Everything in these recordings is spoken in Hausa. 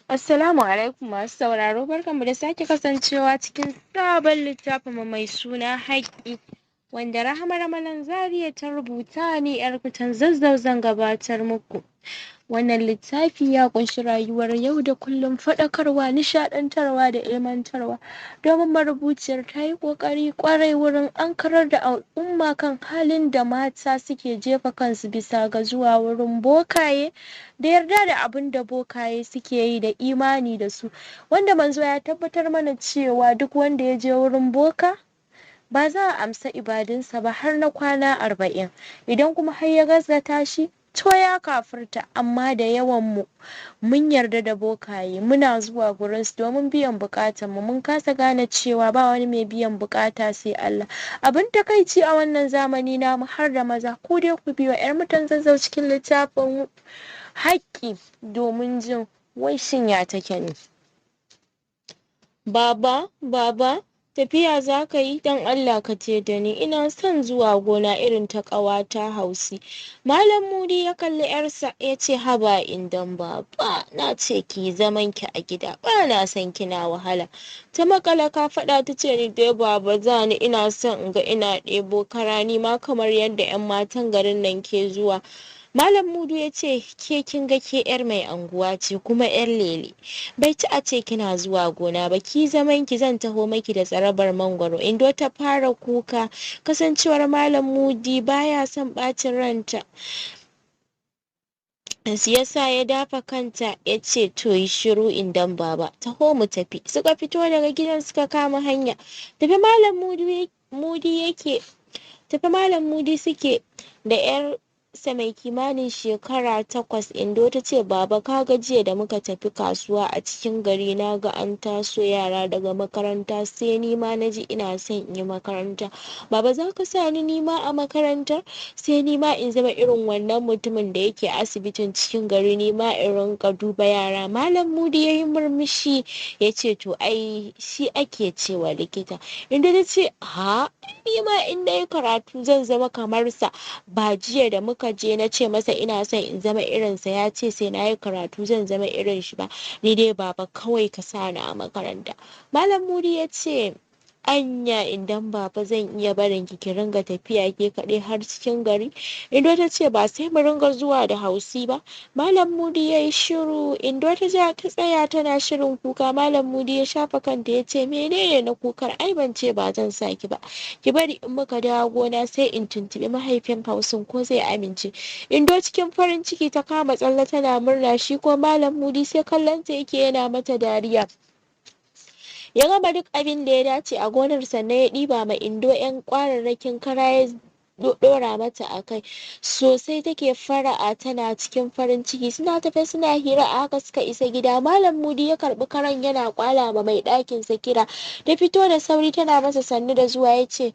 Assalamu alaikum masu sauraro, barkanmu da sake kasancewa cikin sabon littafin mu mai suna haƙƙi, wanda Rahama Ramalan Zaria ta rubuta. Ni ƴar kutan Zazzau zan gabatar muku. Wannan littafi ya ƙunshi rayuwar yau da kullum, faɗakarwa, nishaɗantarwa da ilmantarwa, domin marubuciyar tayi ƙoƙari ƙwarai wurin ankarar da al'umma kan halin da mata suke jefa kansu bisa ga zuwa wurin bokaye da yarda da abunda bokaye suke yi da imani da su, wanda manzo ya tabbatar mana cewa duk wanda yaje wurin boka ba za a amsa ibadunsa ba har na kwana 40, idan kuma har ya gasgata shi to ya kafirta. Amma da yawan mu mun yarda da bokaye, muna zuwa gurin su domin biyan buƙatan mu. Mun kasa gane cewa ba wani mai biyan buƙata sai Allah. Abin takaici, a wannan zamani namu har da maza. Ku dai ku biyo ƴar mutan Zazzau cikin littafin haƙƙi domin jin wai shin ya take ne. Baba, baba, tafiya zaka yi? Don Allah kaje da ni, ina son zuwa gona irin ta ƙawata Hausi. Malam Mudi ya kalli ƴarsa yace, "Haba Indon baba, nace kiyi zaman ki a gida, bana son kina wahala." Ta maƙale kafaɗa tace, "Ni dai baba zani, ina son in ga ina ɗebo kara nima kamar yadda ƴan matan garin nan ke zuwa." Malam Mudu yace, "Ke kinga ke ƴar mai anguwa ce kuma ƴar lele, bai ci ace kina zuwa gona ba. Ki zaman ki, zan taho maki da tsarabar mangwaro." Indo ta fara kuka, kasancewar Malam Mudi baya son ɓacin ranta, yasa ya dafa kanta yace, "To, yi shiru Indon baba, taho mu tafi." Suka fito daga gidan suka kama hanya. Tafe Malam Mudi yake tafe Malam Mudi suke da ƴar sa mai kimanin shekara 8. Indo tace, "Baba, kaga jiya da muka tafi kasuwa a cikin gari, naga an taso yara daga makaranta, sai nima naji ina son inyi makaranta. Baba, zaka sani nima a makarantar? Sai nima in zama irin wannan mutumin da yake asibitin cikin gari, nima in rinƙa duba yara." Malam Mudi yayi murmushi yace, "To ai shi ake cewa likita." Indo tace, "Ha, nima in nayi karatu zan zama kamar sa. Ba jiya da muka je nace masa ina son in zama irin sa, yace sai nayi karatu zan zama irin shi ba? Ni dai baba, kawai ka sani a makaranta." Malam Mudi yace, "Anya Indon baba, zan iya barin ki ki ringa tafiya ke kaɗai har cikin gari?" Indo tace, "Ba sai mu ringa zuwa da Hausi ba?" Malam Mudi yayi shiru. Indo ta ja ta tsaya tana shirin kuka. Malam Mudi ya shafa kanta yace, "Menene na kukar? Ai ban ce ba zan saki ba. Ki bari in muka dawo gona sai in tuntuɓi mahaifin Hausin ko zai amince." Indo cikin farin ciki ta kama tsalle tana murna, shi ko Malam Mudi sai kallon ta yake yana mata dariya. Ya gama duk abin da ya dace a gonar, sannan ya ɗiba ma Indo ƴan ƙwararrakin kara ya ɗora mata a kai. Sosai take fara'a, tana cikin farin ciki. Suna tafe suna hira, a haka suka isa gida. Malam Mudi ya karɓi karan yana ƙwala ma mai ɗakin sa kira. Ta fito da sauri tana masa sannu da zuwa. Yace,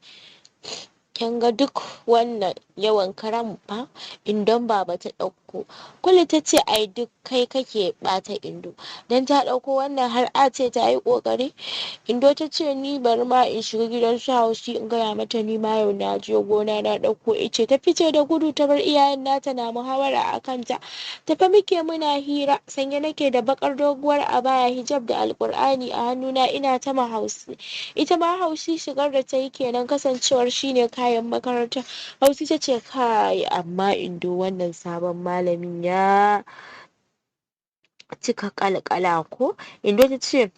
"Kin ga duk wannan yawan karan fa Indon baba ta ɗauko." Kulu tace, "Ai duk kai kake ɓata Indo, dan ta ɗauko wannan har a ce ta yi ƙoƙari." Indo tace, "Ni bari ma in shiga gidan su Hausi in gaya mata nima yau na je gona na ɗauko ice." Ta fice da gudu ta bar iyayen nata na muhawara a kanta. Tafe muke muna hira, sanye nake da baƙar doguwar abaya, hijab da Alƙur'ani a hannuna, ina ta ma Hausi. Ita ma Hausi shigar da tayi kenan, kasancewar shine kayan makaranta. Hausi tace, "Kai, amma Indo, wannan sabon malamin ya cika ƙalƙala ko?" Indo tace,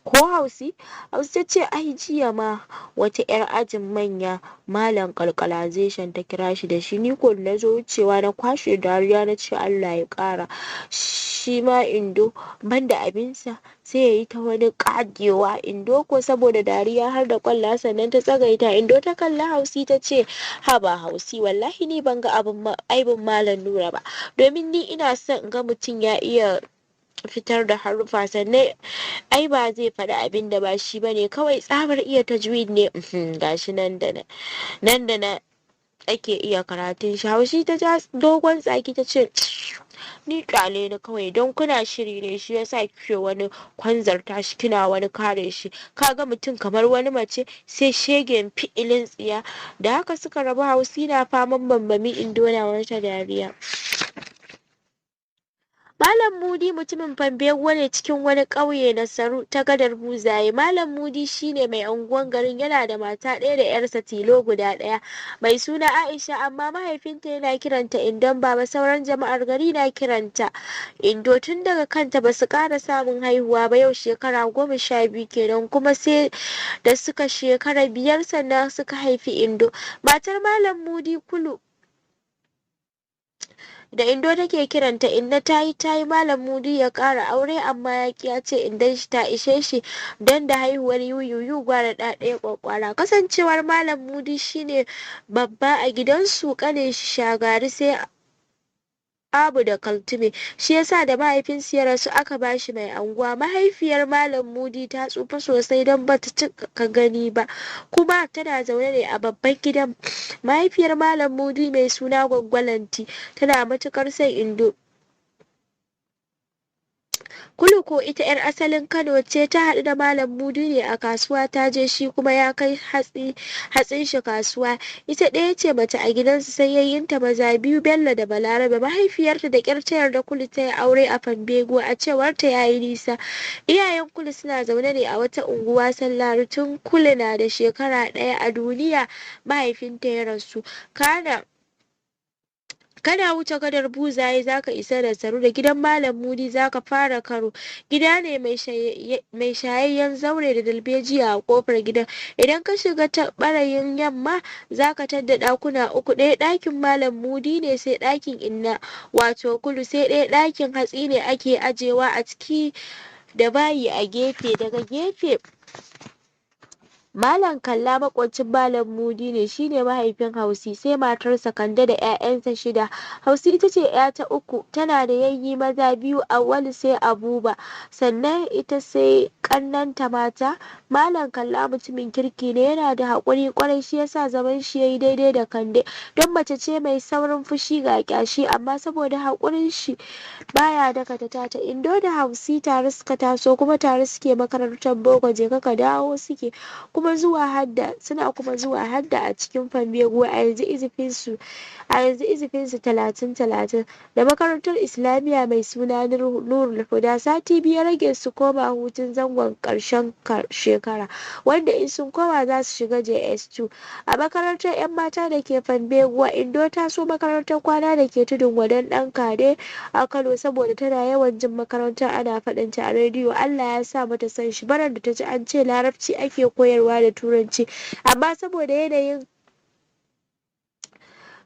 "Ko Hausi?" Hausi tace, "Ai jiya ma wata ƴar ajin manya malam ƙalƙalazation ta kira shi da shi. Ni ko da nazo wucewa na kwashe dariya, nace Allah ya ƙara. Shi ma Indo banda abinsa sai yayi ta wani ƙagewa." Indo ko saboda dariya har da ƙwalla sannan ta tsagaita. Indo ta kalli Hausi tace, "Haba Hausi, wallahi ni ban ga abin aibin Malam Nura ba, domin ni ina son in ga mutum ya iya fitar da haruffa, sannan ai ba zai faɗi abin da ba shi bane. Kawai tsabar iya tajwid ne gashi nan da nan nan da nan ake iya karatun shi." Hausi ta ja dogon tsaki tace, "Ni ƙyale ni kawai, don kuna shiri ne shi yasa kike wani kwanzarta shi, kina wani kare shi. Kaga mutum kamar wani mace, sai shegen fi'ilin tsiya." Da haka suka rabu, Hausi na faman bambami, Indo na wata dariya. Malam Mudi mutumin Fambeguwa ne cikin wani ƙauye Nasaru ta gadar Buzaye. Malam Mudi shine mai unguwan garin, yana da mata ɗaya da ‘yarsa tilo guda ɗaya mai suna Aisha, amma mahaifinta yana kiranta Indon Baba, sauran jama'ar gari na kiranta Indo. Tun daga kanta basu ƙara samun haihuwa ba, yau shekara 12 kenan, kuma sai da suka shekara 5 sannan suka haifi Indo. Matar Malam Mudi Kulu da Indo take kiranta Inna tayi tayi Malam Mudi ya ƙara aure, amma ya ƙi, ya ce Indon shi ta ishe shi, don da haihuwar yuyuyu gwara ɗa ɗaya ƙwaƙƙwara. Kasancewar Malam Mudi shine babba a gidansu, ƙanin shi Shagari, sai Abu da Kaltume, shi yasa da mahaifinsu ya rasu aka bashi mai anguwa. Mahaifiyar Malam Mudi ta tsufa sosai don bata cika gani ba, kuma tana zaune ne a babban gidan. Mahaifiyar Malam Mudi mai suna Gwaggo Lanti tana matuƙar son Indo. Kulu ko ita 'yar asalin Kano ce, ta haɗu da Malam Mudi ne a kasuwa, ta je shi kuma ya kai hatsin shi kasuwa. Ita ɗaya ce mace a gidansu, sai yayyinta maza biyu, Bello da Balarabe. Mahaifiyarta da ƙyar ta yarda Kulu ta yi aure a Fambeguwa, a cewar ta yayi nisa. Iyayen Kulu suna zaune ne a wata unguwa Sallari. Tun Kulu na da shekara 1 a duniya mahaifinta ya rasu. Kana wuce gadar Buzaye zaka isa Nasaru, da gidan Malam Mudi zaka fara karo. Gida ne mai shayayyen zaure da dalbejiya a kofar gidan. Idan ka shiga ta ɓarayin yamma zaka tadda ɗakuna uku, ɗaya ɗakin Malam Mudi ne, sai ɗakin Inna wato Kulu, sai ɗaya ɗakin hatsi ne ake ajewa a ciki da bayi a gefe. Daga gefe Malam Kalla maƙocin Malam Mudi ne, shine mahaifin Hausi, sai matarsa Kande da 'ya'yansa 6. Hausi ita ce 'ya ta uku, tana da yayyi maza biyu, Auwalu sai Abuba, sannan ita sai ƙannenta mata. Malam Kalla mutumin kirki ne, yana da haƙuri ƙwarai, shi yasa zaman shi yayi daidai da Kande, don mace ce mai saurin fushi ga ƙyashi, amma saboda haƙurin shi baya dakata tata. Indo da Hausi tare suka taso, kuma tare suke makarantar boko, je ka dawo suke kuma zuwa hadda, suna kuma zuwa hadda a cikin Fambeguwa. A yanzu izifinsu 30-30 da makarantar Islamiyya mai suna Nurul Huda. Sati 2 ya rage su koma hutun zangon ƙarshen shekara, wanda in sun koma za su shiga JS2 a makarantar 'yan mata da ke Fambeguwa. Indo ta so makarantar kwana da ke tudun wadan ɗan Kade a Kano saboda tana yawan jin makarantar ana faɗinta a rediyo. Allah ya sa mata son shi baran da ta ji an ce Larabci ake koyarwa da Turanci, amma saboda yanayin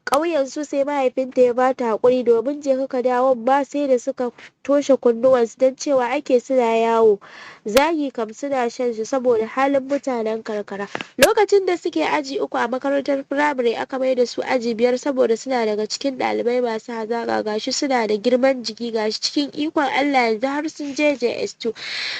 ƙauyen su sai mahaifinta ya bata haƙuri, domin je ka dawon ma sai da suka toshe kunnuwansu don cewa ake suna yawo. Zagi kam suna shan shi saboda halin mutanen karkara. Lokacin da suke aji 3 a makarantar firamare aka maida su aji 5 saboda suna daga cikin ɗalibai masu hazaƙa, gashi suna da girman jiki, gashi cikin ikon Allah yanzu har sun je JS2.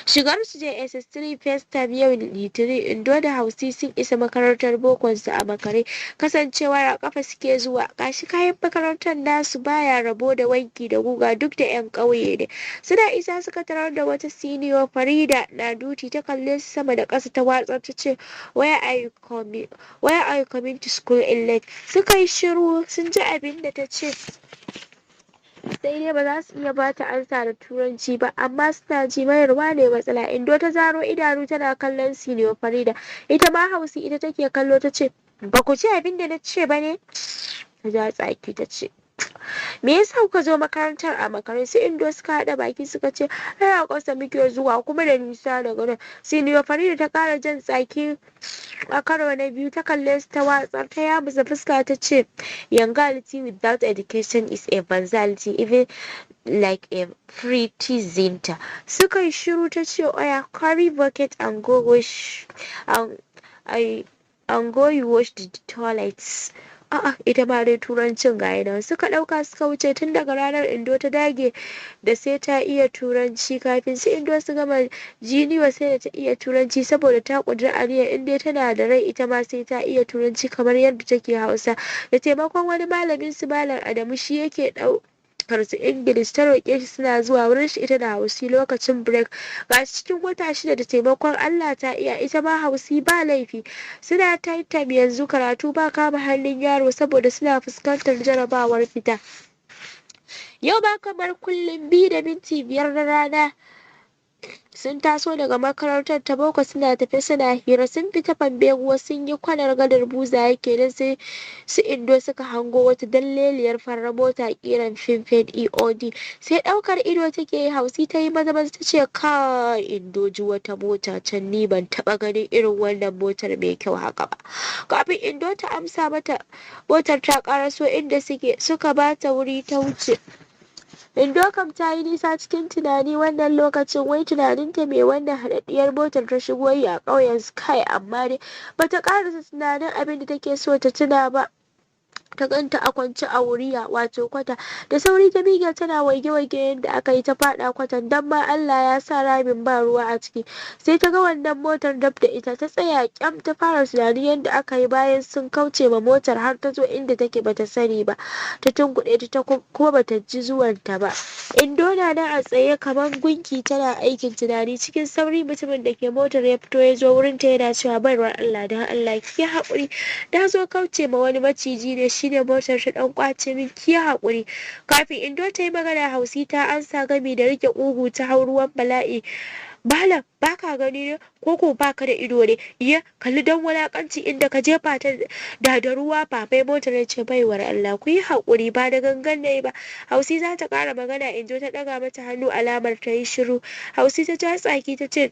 Shigar su JSS3 first term yau Litinin. Indo da Hausi sun isa makarantar bokon su a makare, kasancewar a ƙafa suke zuwa, gashi kayan makarantar nasu baya rabo da wanki da guga, duk da 'yan ƙauye ne. Suna isa suka tarar da wata senior Farida na duty, ta kalle su sama da ƙasa ta watsar ta ce, why are you coming why are you coming to school in late? Suka yi shiru, sun ji abin da ta ce, sai dai ba za su iya bata amsa da Turanci ba, amma suna ji mayarwa ne matsala. Indo ta zaro idanu tana kallon senior Farida, ita ma Hausi ita take kallo, ta ce, ba ku ci abin da na ce ba ne? Ta ja tsaki ta ce, me yasa kuka zo makarantar a makare? Sai Indo suka haɗa baki suka ce, ai a ƙasa muke zuwa kuma da nisa daga nan. Senior Farida ta ƙara jan tsaki a karo na biyu, ta kalle su ta watsar, ta yamutsa fuska ta ce, yangality without education is a vanzality, even like a pretty zinta. Suka yi shiru. Ta ce, oya, carry bucket and go wash and go you wash the toilets. A'a, ita ma dai Turancin ga nan. Suka ɗauka suka wuce. Tun daga ranar Indo ta dage da sai ta iya Turanci. Kafin su Indo su gama jiniyo sai da ta iya Turanci, saboda ta ƙudiri aniyar in dai tana da rai ita ma sai ta iya Turanci kamar yadda take Hausa. Da taimakon wani malamin su, Malam Adamu, shi yake ɗaukar su English, ta roƙe shi suna zuwa wurin shi ita da Hausi lokacin break. Ga cikin wata 6 da taimakon Allah ta iya, ita ma Hausi ba laifi. Suna term yanzu, karatu ba kama hannun yaro saboda suna fuskantar jarabawar fita. Yau ba kamar kullum 2:05 na rana sun taso daga makarantar ta boko suna tafe suna hira. Sun fita Fambeguwa sun yi kwanar gadar Buzaye kenan sai su Indo suka hango wata dalleliyar farar mota ƙiran Finfin EOD. Sai ɗaukar ido take yi. Hausi ta yi maza maza ta ce, kai Indo, ji wata mota can, ni ban taɓa ganin irin wannan motar mai kyau haka ba. Kafin Indo ta amsa mata, motar ta ƙaraso inda suke, suka bata wuri ta wuce. Indo kam ta yi nisa cikin tunani wannan lokacin. Wai tunaninta me wannan haɗaɗɗiyar motar ta shigo yi a ƙauyen Sky? Amma dai bata ƙarasa tunanin abin da take so ta tuna ba, ta ganta a kwance a wuriya, wato kwata. Da sauri ta miƙe tana waige-waige yadda aka yi ta faɗa kwatan, don ma Allah ya sa ramin ba ruwa a ciki. Sai ta ga wannan motar dab da ita. Ta tsaya kyam ta fara tunanin yadda aka yi bayan sun kauce ma motar har ta zo inda take, bata sani ba ta tunkuɗe ta kuma bata ji zuwanta ba. Indo na nan a tsaye kamar gunki tana aikin tunani. Cikin sauri mutumin da ke motar ya fito ya zo wurin ta yana cewa, baiwar Allah, don Allah ki yi haƙuri, na zo kauce ma wani maciji ne, shine motar ta dan kwace min, ki haƙuri. Kafin Indo ta yi magana, Hausi ta ansa gami da rike ƙugu ta hau ruwan bala'i. Malam, baka gani ne ko ko baka da ido ne? Iya kalli dan wulakanci inda ka jefa ta da ruwa. Fafai motar ya ce, baiwar Allah, ku yi haƙuri, ba da gangan ne ba. Hausi za ta ƙara magana, Indo ta ɗaga mata hannu alamar ta yi shiru. Hausi ta ja tsaki ta ce,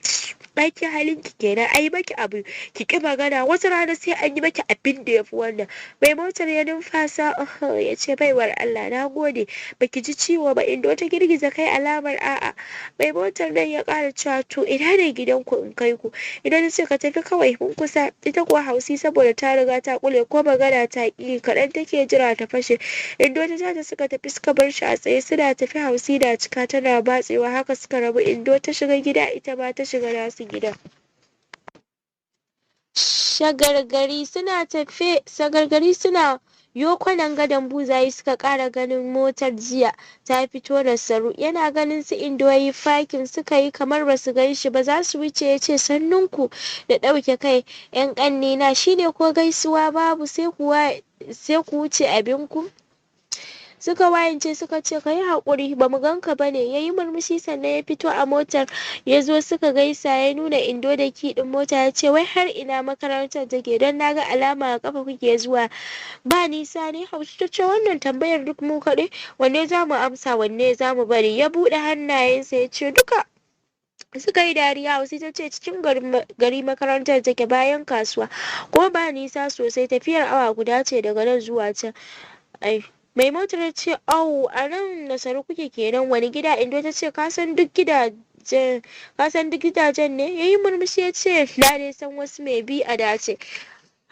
ɗaki halinki kenan, ai maki abu ki ƙi magana, wata rana sai an yi maki abin da ya fi wannan. Mai motar ya numfasa ya ce, baiwar Allah, na gode, baki ji ciwo ba? Indo ta girgiza kai alamar a'a. Mai motar nan ya ƙara cewa, to ina ne gidanku in kai ku? Idan ta ce, ka tafi kawai, mun kusa. Ita kuwa Hausi saboda ta riga ta kule, ko magana ta ƙi, kaɗan take jira ta fashe. Indo ta ta suka tafi suka bar shi a tsaye. Suna tafi Hausi na cika tana batsewa. Haka suka rabu. Indo ta shiga gida, ita ma ta shiga nasu gida. Shagargari suna tafe, sagargari suna yo kwanan gadon Buzaye suka ƙara ganin motar jiya ta fito da saru. Yana ganin su Indo yayi fakin. Suka yi kamar basu gan shi ba. Za su wuce ya ce, sannunku da ɗauke kai, ƴan ƙannena, shine ko gaisuwa babu sai kuwa sai ku wuce abinku. Suka wayance suka ce, ka yi haƙuri, ba mu ganka ba ne. Ya yi murmushi sannan ya fito a motar ya zo suka gaisa. Ya nuna Indo da key ɗin mota ya ce, wai har ina makarantar take? Don na ga alama a ƙafa kuke zuwa, ba nisa ne? Hausu ta ce, wannan tambayar duk mu kaɗai, wanne za mu amsa, wanne za mu bari? Ya buɗe hannayensa ya ce, duka. Suka yi dariya. Hausi ta ce, cikin gari makarantar take, bayan kasuwa, ko ba nisa sosai, tafiyar awa guda ce daga nan zuwa can. Ai mai motar ce, au, a nan Nasaru kuke kenan, wani gida? Indo ta ce, ka san duk gidajen, ka san duk gidajen ne? Yayi murmushi ya ce, na dai san wasu, mai bi a dace.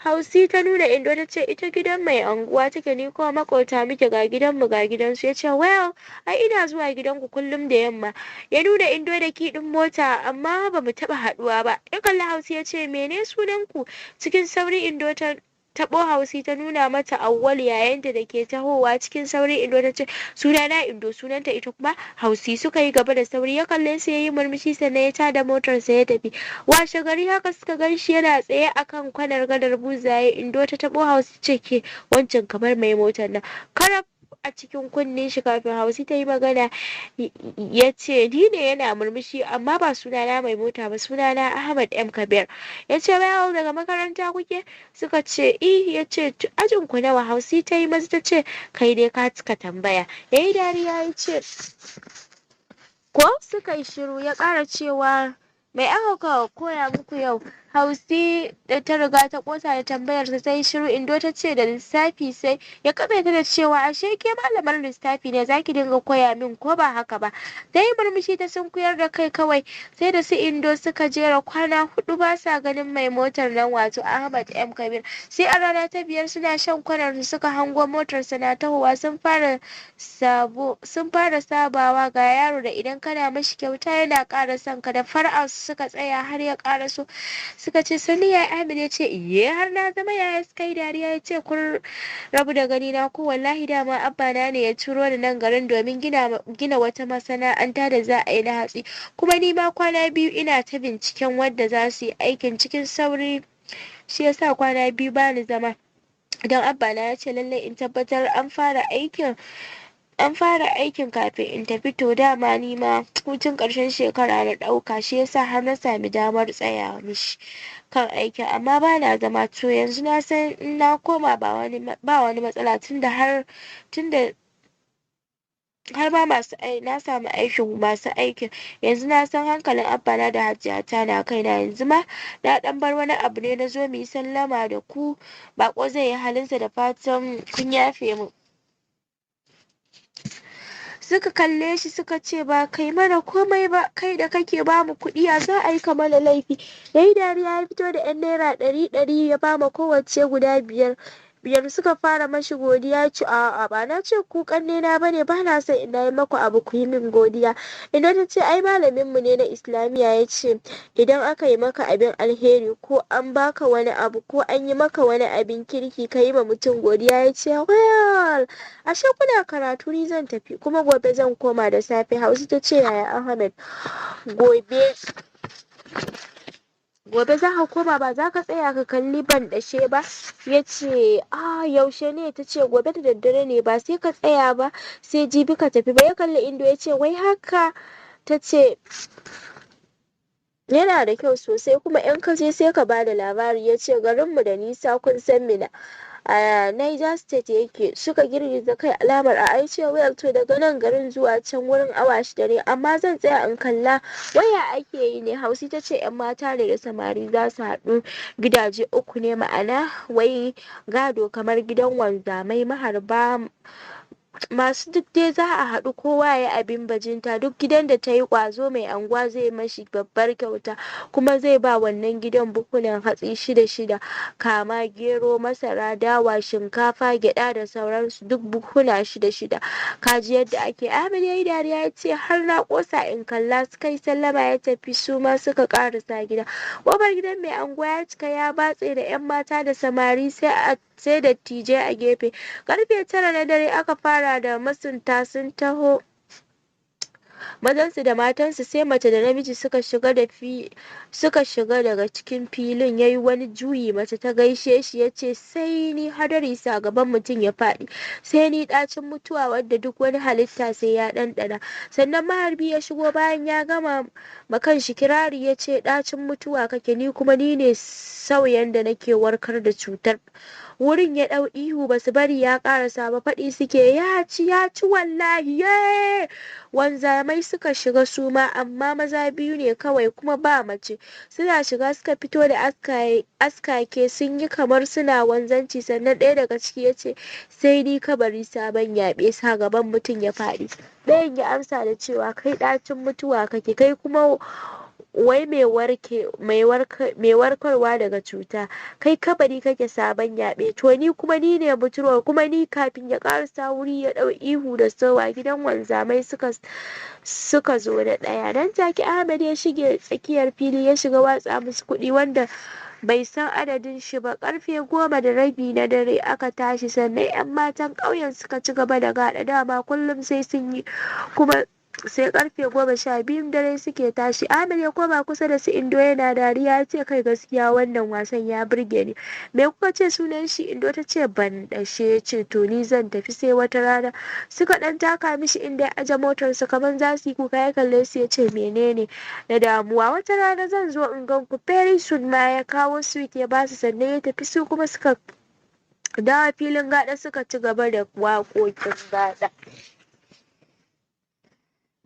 Hausi ta nuna Indo ta ce, ita gidan mai anguwa take, ni kuma makota muke, ga gidanmu ga gidansu. Ya ce, well, ai ina zuwa gidanku kullum da yamma. Ya nuna Indo da key ɗin mota, amma ba mu taɓa haɗuwa ba. Ya kalli Hausi ya ce, mene sunanku? Cikin sauri Indo ta taɓo Hausi ta nuna mata Auwalu, yayanta da ke tahowa. Cikin sauri Indo ta ce, sunana Indo, sunanta ita kuma Hausi. Suka yi gaba da sauri. Ya kalle su yayi murmushi sannan ya tada motarsa ya tafi. Washe gari haka suka gan shi yana tsaye akan kwanar gadar Buzaye. Indo ta taɓo Hausi ce, ke wancan kamar mai motar nan. Karaf a cikin kunnen shi, kafin Hausi ta yi magana ya ce, ni ne, yana murmushi, amma ba sunana mai mota ba, sunana Ahmad M Kabir. Ya ce, well, daga makaranta kuke? Suka ce i. Ya ce, ajin ku nawa? Hausi ta yi maza ta ce, kai dai ka cika tambaya. Ya yi dariya ya ce, ko? Suka yi shiru. Ya ƙara cewa, mai aka koya muku yau? Hausi da ta riga ta ƙosa da tambayar ta yi shiru. Indo ta ce, da lissafi. Sai ya katse ta da cewa, ashe ke malamar lissafi ne, zaki dinga koya min, ko ba haka ba? Ta yi murmushi ta sunkuyar da kai kawai. Sai da su Indo suka jera kwana 4 ba sa ganin mai motar nan, wato Ahmad M Kabir. Sai a rana ta biyar suna shan kwanar su suka hango motarsa na tahowa. Sun fara sabawa, ga yaro da idan kana mashi kyauta yana ƙara son ka. Da far'a suka tsaya har ya ƙaraso. Suka ce, sannu ya Ahmed. Ya ce, iye, har na zama yaya? Suka yi dariya. Ya ce, kun rabu da gani na ko? Wallahi dama abba na ne ya turo ni nan garin domin gina wata masana'anta da za a yi na hatsi, kuma ni ma kwana biyu ina ta binciken wadda za su yi aikin cikin sauri, shi yasa kwana biyu bani zama, don abba na ya ce lallai in tabbatar an fara aikin. An fara aikin kafin in tafi. To dama ni ma hutun ƙarshen shekara na ɗauka, shi yasa har na sami damar tsaya mishi kan aikin, amma bana zama. To yanzu na san in na koma ba wani matsala, tunda har ma masu na samu aikin masu aikin. Yanzu na san hankalin Abba na da Hajiyata na kaina. Yanzu ma na ɗan bar wani abu ne na zo mu yi sallama da ku. Baƙo zai yi halinsa, da fatan kun yafe min. Suka kalle shi suka ce, "Ba kai mana komai ba, kai da kake bamu kuɗi, ya za a yi ka mana laifi?" Yayi dariya, ya fito da yan naira ɗari ɗari ya bama kowacce guda biyar biyar. Suka fara mashi godiya. Ce, "A'a, ba na ce ku kanne na bane? Ba na son ina yi maku abu ku yi min godiya." Idan ta ce, "Ai malamin mu ne na Islamiyya ya ce idan aka yi maka abin alheri, ko an baka wani abu, ko an yi maka wani abin kirki, ka yi ma mutum godiya." Ya ce, "Well, ashe kuna karatu. Ni zan tafi, kuma gobe zan koma da safe." Hausa ta ce, "Yaya Ahmed, gobe gobe za ka koma, ba za ka tsaya ka kalli Banɗashe ba?" Ya ce, "A yaushe ne?" Ta ce, "Gobe da daddare ne. Ba sai ka tsaya ba, sai jibi ka tafi ba?" Ya kalli Indo ya ce, "Wai haka?" Ta ce, "Yana da kyau sosai, kuma in ka je sai ka bada labari." Ya ce, "Garinmu da nisa. Kun san Minna, a Niger State yake?" Suka girgiza kai alamar a'a. Ce, "Well, to daga nan garin zuwa can wurin awa 6 ne, amma zan tsaya in kalla waya ake yi ne." Hausi ta ce, "Yan mata ne da samari za su haɗu gidaje uku ne, ma'ana wai gado, kamar gidan wanzamai, maharba, masu duk dai za a haɗu, kowa ya abin bajinta. Duk gidan da ta yi ƙwazo, mai anguwa zai mashi babbar kyauta, kuma zai ba wannan gidan buhunan hatsi shida shida, kama gero, masara, dawa, shinkafa, gyaɗa da sauransu, duk buhuna shida shida. Kaji yadda ake." Ahmed ya yi dariya ya ce, "Har na ƙosa in kalla." Suka yi sallama, ya tafi, su ma suka ƙarasa gida. Ƙofar gidan mai anguwa ya cika ya batse da 'yan mata da samari, sai dattijai a gefe. Karfe 9 na dare aka fara, da masunta sun taho, mazansu da matansu, sai mace da namiji suka shiga daga cikin filin. Yayi wani juyi, mace ta gaishe shi. Ya ce, "Sai ni hadari sa gaban mutum ya faɗi, sai ni ɗacin mutuwa wadda duk wani halitta sai ya ɗanɗana." Sannan maharbi ya shigo. Bayan ya gama ma kanshi kirari, ya ce, "Ɗacin mutuwa kake, ni kuma ni ne sauyan da nake warkar da cutar." Wurin ya ɗau ihu, basu bari ya ƙarasa ba, faɗi suke, "Ya ci, ya ci wallahi, ye!" Wanzamai suka shiga suma, amma maza biyu ne kawai, kuma ba mace. Suna shiga suka fito da askake, sun yi kamar suna wanzanci. Sannan ɗaya daga ciki ya ce, "Sai ni kabari sabon yaɓe sa gaban mutum ya faɗi." Ɗayan ya amsa da cewa, "Kai ɗacin mutuwa kake, kai kuma wai mai warkarwa daga cuta. Kai kabari kake sabon yaɓe, to ni kuma ni ne mutuwar, kuma ni." Kafin ya karasa, wuri ya ɗau ihu da sowa. Gidan wanzamai suka zo na ɗaya. Nan take Ahmed ya shige tsakiyar fili, ya shiga watsa musu kuɗi wanda bai san adadin shi ba. Karfe 10:30 na dare aka tashi. Sannan 'yan matan ƙauyen suka ci gaba da gaɗa. Dama kullum sai sun yi, kuma sai karfe 12:00 dare suke tashi. Ahmed ya koma kusa da su Indo yana dariya, ya ce, "Kai, gaskiya wannan wasan ya burge ni. Me kuka ce sunan shi?" Indo ta ce, "Banɗashe." Ya ce, "To ni zan tafi, sai wata rana." Suka dan taka mishi inda ya aje motarsa kamar za su yi kuka. Ya kalle su ya ce, "Menene na damuwa? Wata rana zan zo in gan ku very soon ma." Ya kawo sweet ya basu, sannan ya tafi. Su kuma suka dawo filin gaɗa, suka ci gaba da waƙoƙin gaɗa.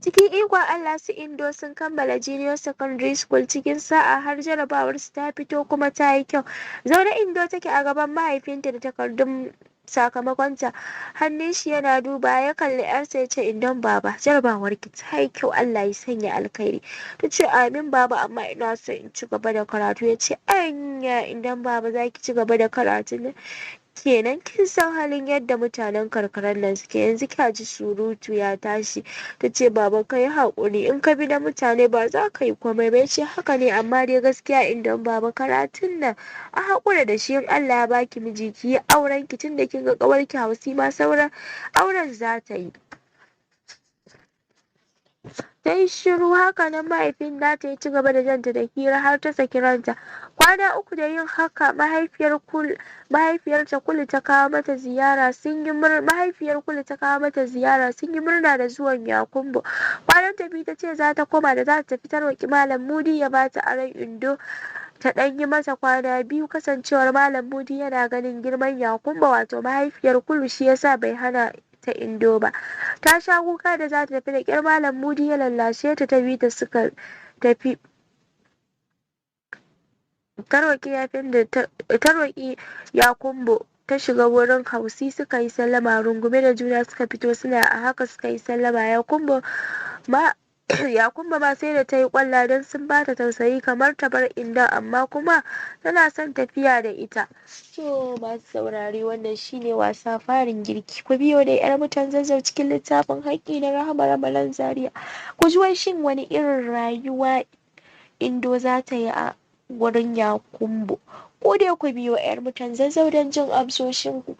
Cikin ikon Allah, su Indo sun kammala Junior Secondary School cikin sa'a, har jarabawarsu ta fito kuma ta yi kyau. Zaune Indo take a gaban mahaifinta da takardun sakamakonta hannun shi, yana duba. Ya kalli yarsa ya ce, "Indon baba, jarabawar ki ta yi kyau. Allah ya sanya alkhairi." Ta ce, "Amin baba, amma ina so in ci gaba da karatu." Ya ce, "Anya Indon baba, za ki ci gaba da karatu ne? Kenan kin san halin yadda mutanen karkarar nan suke. Yanzu kya ji surutu ya tashi." Ta ce, "Baba, ka yi haƙuri. In ka bi na mutane ba za ka yi komai ba." Ya ce, "Haka ne, amma dai gaskiya Indon baba, karatun nan a haƙura da shi. In Allah ya baki miji, ki yi auren ki, tunda kin ga ƙawarki Hausi ma sauran auren za ta yi." Ta yi shiru. Haka nan mahaifin nata ya ci gaba da janta da hira har ta saki ranta. Kwana 3 da yin haka, mahaifiyarta Kulu ta kawo mata ziyara. Sun yi mahaifiyar Kulu ta kawo mata ziyara. Sun yi murna da zuwan Yakumbo. Kwanan ta 2 ta ce za ta koma. Da za ta tafi, ta roƙi Malam Mudi ya bata aron Indo ta ɗan yi mata kwana 2. Kasancewar Malam Mudi yana ganin girman Yakumbo, wato mahaifiyar Kulu, shi yasa bai hana ta Indo ba. Ta sha kuka da za ta tafi. Da ƙyar Malam Mudi ya lallashe ta, ta bi ta suka tafi. Ta roƙi Yakumbo ta shiga wurin Hausi. Suka yi sallama, rungume da juna suka fito suna a haka suka yi sallama. Yakumbo ma sai da ta yi ƙwalla don sun bata tausayi, kamar ta bar Indon, amma kuma tana son tafiya da ita. To, masu saurare, wannan shine wasa farin girki. Ku biyo da 'Yar Mutan Zazzau cikin littafin Haƙƙi na Rahama Ramalan Zaria. Ku ji wai shin wani irin rayuwa Indo za ta yi a wurin Yakumbo? Ku dai ku biyo 'Yar Mutan Zazzau don jin amsoshinku.